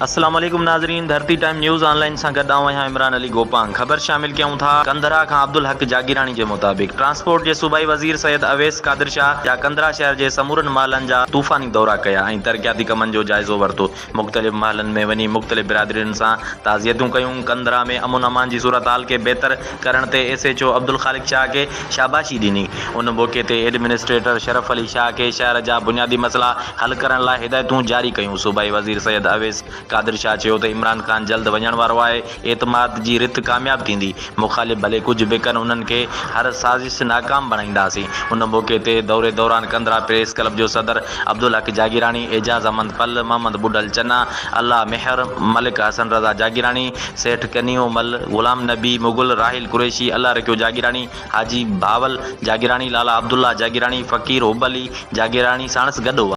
السلام عليڪم ناظرين ڌرتي ٽائيم نيوز آن لائين سان گڏ آئون آهيان عمران علي گوپانگ خبر شامل ڪيون ٿا ڪنڌرا کان عبدالحق جاگيراڻي جي مطابق ٽرانسپورٽ جي صوبائي وزير سيد اويس قادر شاهه جا ڪنڌرا شهر جي سمورن محلن جا طوفاني دورا ڪيا ۽ ترقياتي ڪمن جو جائزو ورتو مختلف محلن ۾ وڃي مختلف برادرين سان تعزيتون ڪيون ڪنڌرا ۾ امن امان جي صورتحال کي بهتر ڪرڻ تي S H O Abdul Khaliq Shah کي شاباشي ڏني ان موقعي تي ايڊمنسٽريٽر شرف علي شاهه کي شهر جا بنيادي مسئلا حل ڪرڻ لاء هدايتون جاري ڪيون. صوبائي وزير سيد اويس قادر شاهه چيو ته عمران خان جلد وڃڻ وارو آهي، اعتماد جي رٿ ڪامياب ٿيندي، مخالف ڀلي ڪجهه به ڪن انهن کي هر سازش ناڪام بڻائينداسين. ان موقعي تي دوري دوران ڪنڌرا پريس ڪلب جو صدر عبدالحق جاگيراڻي، اعجاز احمد پلهه، محمد ٻڍل چنا، الله مهر، ملڪ حسن رضا جاگيراڻي، سيٺ ڪنيو مل، غلام نبي مغل، راحيل قريشي، الله رکيو جاگيراڻي، حاجي بهاول جاگيراڻي، لالا عبدالله جاگيراڻي، فقير حب علي جاگيراڻي ساڻس گڏ هئا.